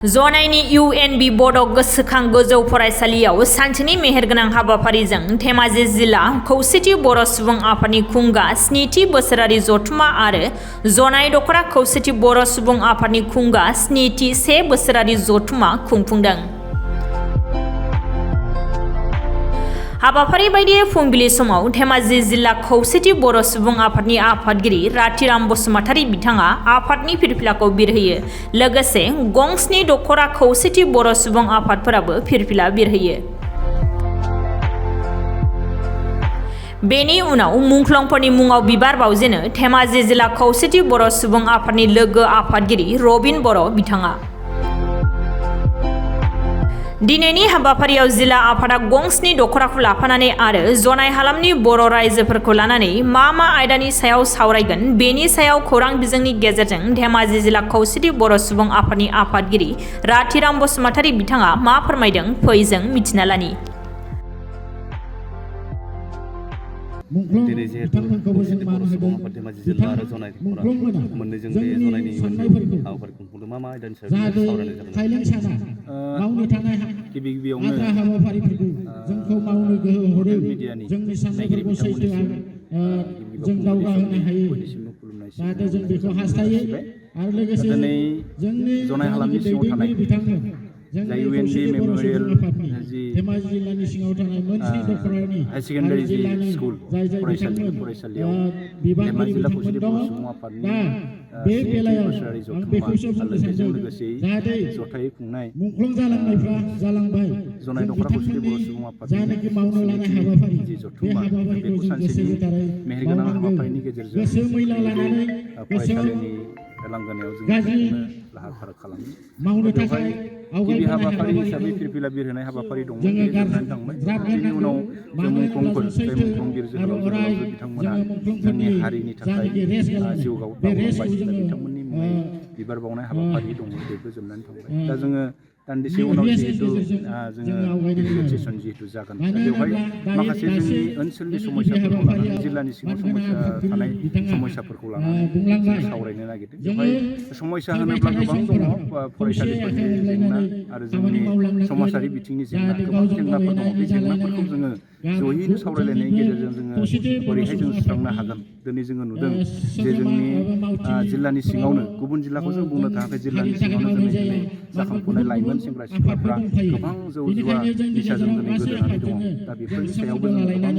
जनायनि UNB बड'ग गोसोखां गोजौ फरायसालियाव सानसेनि मेहेरगोनां हाबाफारिजों धेमाजि जिल्ला खौसेथि बर' सुबुं आफादनि खुंगा स्निथि बोसोरारि जथुम्मा आरो जनाय दख'रा खौसेथि बर' सुबुं आफादनि खुंगा स्निथि से बोसोरारि जथुम्मा खुंफुंदों। हाबाफारि बायदियै फुंबिलि समाव धेमाजि जिल्ला खौसेथि बर' सुबुं आफादनि आफादगिरि रातिराम बसुमतारी बिथाङा आफादनि फिरफिलाखौ बिरहोयो। लोगोसे गंस्नि दख'रा खौसेथि बर' सुबुं आफादफोराबो फिरफिला बिरहोयो। बेनि उनाव मुंख्लंफोरनि मुङाव बिबार बावजेनो धेमाजि जिल्ला खौसेथि बर' सुबुं आफादनि लोगो आफादगिरि रबिन बर' बिथाङा। दिनैनि हाबाफारियाव जिल्ला आफादा गंस्नि दख'राखौ लाफानानै आरो जनाय हालामनि बर' रायजोफोरखौ लानानै मा आयदानि सायाव सावरायगोन बेनि सायाव खौरां बिजोंनि गेजेरजों धेमाजि जिल्ला खौसेथि बर' सुबुं आफादनि आफादगिरि रातिराम बसुमतारी बिथाङा मा फोरमायदों फै जों मिथिना लानि। दिनै जिहेतु खौसेथि बर' सुबुं आफाद धेमाजि जिल्ला आरो जनाय दख'रा मोननैजों बे जनायनि हाबाफारि खुंफुंदों मा आयदानि सायाव सावरायनाय जागोन। गिबियावनो मिडियानि नायगिरि बिथांमोननिसिम बयनिसिमबो खुलुमनाय दिनै जनाय हालामनि सिङाव थानाय जाय UNB मेम'रियेल जि हाई सेकेन्डारि जि स्कुल फरायसालियाव धेमाजि जिल्ला खौसेथि बर' सुबुं आफादनि स्निथि बोसोरारि जथुम्मा आरो बेजों लोगोसे जथायै खुंनाय जनाय दख'रा खौसेथि बर' सुबुं आफादनि स्निथि जि जथुम्मा बेखौ सानसेनि मेहेरगोनां हाबाफारिनि गेजेरजों फरायसालिनि लांगोनायाव जों खुंनो लाहार फाहार खालामो। बेवहाय गिबि हाबाफारि हिसाबै फिरफिला बिरहोनाय हाबाफारि दंमोन, बे जोबनानै थांबाय। बेनि उनाव जों मुंख्लंफोर जाय मुंख्लंगिर जोहोलावजो बिथांमोना जोंनि हारिनि थाखाय जिउ बावलांबाय, दा बिथांमोननि मुङै बिबार बावनाय हाबाफारि दङ, बेबो जोबनानै थांबाय। दा जोङो दान्दिसे उनाव जिहेतु जोङो डेलिगेट सेसन जिहेतु जागोन, दा बेवहाय माखासे जोंनि ओनसोलनि समस्याफोरखौ लानानै जिल्लानि सिङाव थानाय समस्याफोरखौ लानानै जों सावरायनो नागिरदों। बेवहाय समस्या होनोब्ला गोबां दङ, फरायसालिफोरनि जेंना आरो जोंनि समाजारि बिथिंनि जेंना, गोबां जेंनाफोर दङ। बे जेंनाफोरखौ जोङो जयैनो सावरायलायनायनि गेजेरजों जोङो बोरैहाय जों सुस्रांनो हागोन। दिनै जोङो नुदों जे जोंनि जिल्लानि सिङावनो, गुबुन जिल्लाखौ जों बुंनो थाङाखै, जिल्लानि सिङावनो दिनै जाखांफुनाय लाइमोन सेंग्रा सिख्लाफ्रा गोबां जौ जुवा निसाजों दिनै गोदोनानै दङ। दा बेफोरनि सायावबो जों गोबां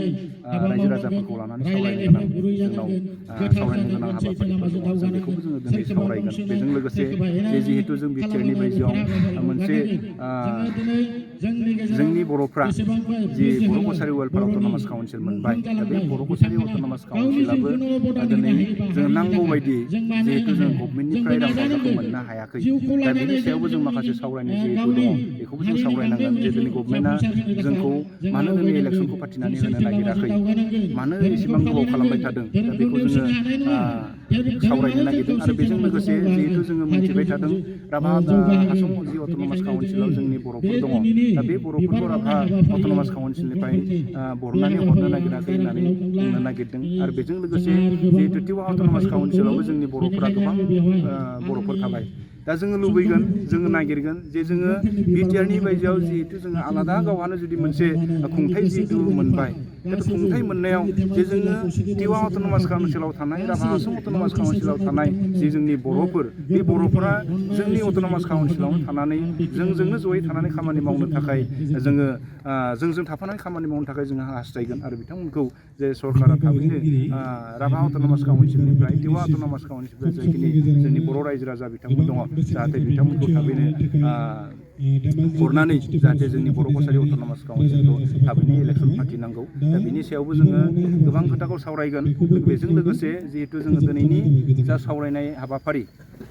रायजो राजाफोरखौ लानानै सावरायनो गोनां जोंनाव सावरायनो गोनां हाबाफारिफोर दङ, जों बेखौबो जोङो दिनै सावरायगोन। बेजों लोगोसे जिहेतु जों बिटिआरनि बायजोआव मोनसे जोंनि बर'फ्रा जि बर' कसारि वेलफेयार अट'नमास काउन्सिल मोनबाय, दा बे बर' कसारि अट'नमास काउन्सिलाबो दिनै जों नांगौ बायदियै जिहेतु जों गभमेन्टनिफ्राय रां रुफाखौ मोननो हायाखै, दा बेनि सायावबो जों माखासे सावरायनो जिहेतु दङ, बेखौबो जों सावरायनांगोन जे दिनै गभमेन्टआ जोंखौ मानो दिनै इलेक्सनखौ फाथिनानै होनो नागिराखै, मानो एसेबां गोबाव खालामबाय थादों, दा बेखौ जोङो सावरायनो नागिरदों। आरो बेजों लोगोसे जिहेतु जोङो मिथिबाय थादों राभा हासं जि अट'नमास काउन्सिलाव जोंनि बर'फोर दङ, दा बे बर'फोरखौ राभा अट'नमास काउन्सिलनिफ्राय बरनानै हरनो नागिराखै होननानै बुंनो नागिरदों। आरो बेजों लोगोसे जिहेतु टिवा अट'नमास काउन्सिलावबो जोंनि बर'फोरा गोबां बर'फोर थाबाय। दा जोङो लुबैगोन, जोङो नागिरगोन जे जोङो बिटिआरनि बायजोआव जिहेतु जोङो आलादा गावहानो जुदि मोनसे खुंथाइ जिहेतु मोनबाय, दा बे खुंथाइ मोननायाव जे जोङो टिवा अट'नमास काउन्सिलाव थानाय, राभा हासं अट'नमास काउन्सिलाव थानाय जि जोंनि बर'फोर, बे बर'फोरा जोंनि अट'नमास काउन्सिलावनो थानानै जोंजोंनो जयै थानानै खामानि मावनो थाखाय जोङो जोंजों थाफानानै खामानि मावनो थाखाय जोङो हास्थायगोन। आरो बिथांमोनखौ जे सरकारा थाबैनो राभा अट'नमास काउन्सिलनिफ्राय, टिवा अट'नमास काउन्सिलनिफ्राय जायखिनि जोंनि बर' रायजो राजा बिथांमोन दङ, जाहाथे बिथांमोनखौ थाबैनो हरनानै जाहाथे जोंनि बर' कसारि अट'नमास काउन्सिलखौ थाबैनो इलेक्सन फाथिनांगौ। दा बिनि सायावबो जोङो गोबां खोथाखौ सावरायगोन। बेजों लोगोसे जिहेतु जोङो दिनैनि जा सावरायनाय हाबाफारि,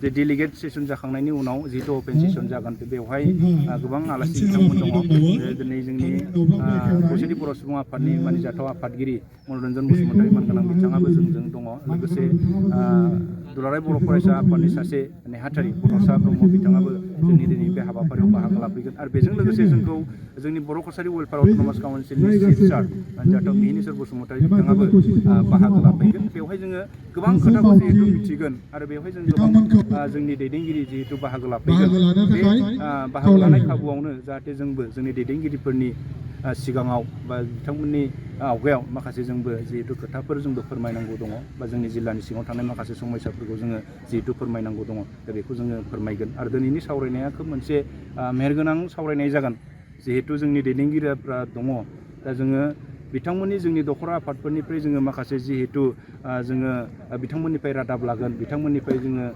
जे डेलिगेट सेसन जाखांनायनि उनाव जिहेतु अपेन सेसन जागोन, बेवहाय गोबां आलासि बिथांमोन दङ। दिनै जोंनि खौसेथि बर' सुबुं आफादनि मानिजाथाव आफादगिरि मनरन्जन बसुमतारी मानगोनां बिथाङाबो जोंजों दङ। लोगोसे दुलाराय बर' फरायसा आफादनि सासे नेहाथारि बड'सा ब्रह्म बिथाङाबो जोंनि दिनै बे हाबाफारियाव बाहागो लाफैगोन आरो बेजों लोगोसे जोंखौ जोंनि बर' कसारि वेलफेयार अट'नमास काउन्सिलनि चिफ सार जाथाव मिहिनीश्वर बसुमतारी बिथाङाबो बाहागो लाफैगोन बेवहाय जोङो गोबां खोथाखौ जिहेतु मिथिगोन आरो बेवहाय जों गोबां जोंनि दैदेनगिरि जिहेतु बाहागो लाफैगोन बे बाहागो लानाय खाबुआवनो जाहाथे जोंबो जोंनि दैदेनगिरिफोरनि सिगाङाव बा बिथांमोननि आवगायाव माखासे जोंबो जिहेतु खोथाफोर जोंबो फोरमायनांगौ दङ बा जोंनि जिल्लानि सिङाव थानाय माखासे समस्याफोरखौ जोङो जिहेतु फोरमायनांगौ दङ दा बेखौ जोङो फोरमायगोन आरो दिनैनि सावरायनाया खोब मोनसे मेहेरगोनां सावरायनाय जागोन जिहेतु जोंनि दैदेनगिरिफ्रा दङ दा जोङो बिथांमोननि जोंनि दखरा आफादफोरनिफ्राय जोङो माखासे जिहेतु जोङो बिथांमोननिफ्राय रादाब लागोन बिथांमोननिफ्राय जोङो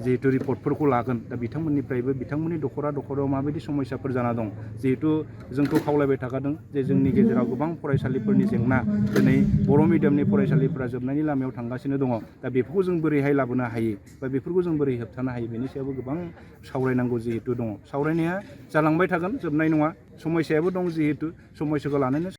जिहेतु रिपर्टफोरखौ लागोन दा बिथांमोननिफ्रायबो बिथांमोननि दखराव माबायदि समस्याफोर जाना दं जिहेतु जोंखौ खावलायबाय थाखादों जे जोंनि गेजेराव गोबां फरायसालिफोरनि जेंना दिनै बर' मिडियामनि फरायसालिफोरा जोबनायनि लामायाव थांगासिनो दङ दा बेफोरखौ जों बोरैहाय लाबोनो हायो बा बेफोरखौ जों बोरै होबथानो हायो बेनि सायावबो गोबां सावरायनांगौ जिहेतु दङ सावरायनाया जालांबाय थागोन जोबनाय नङा समस्यायाबो दं जिहेतु समस्याखौ लानानै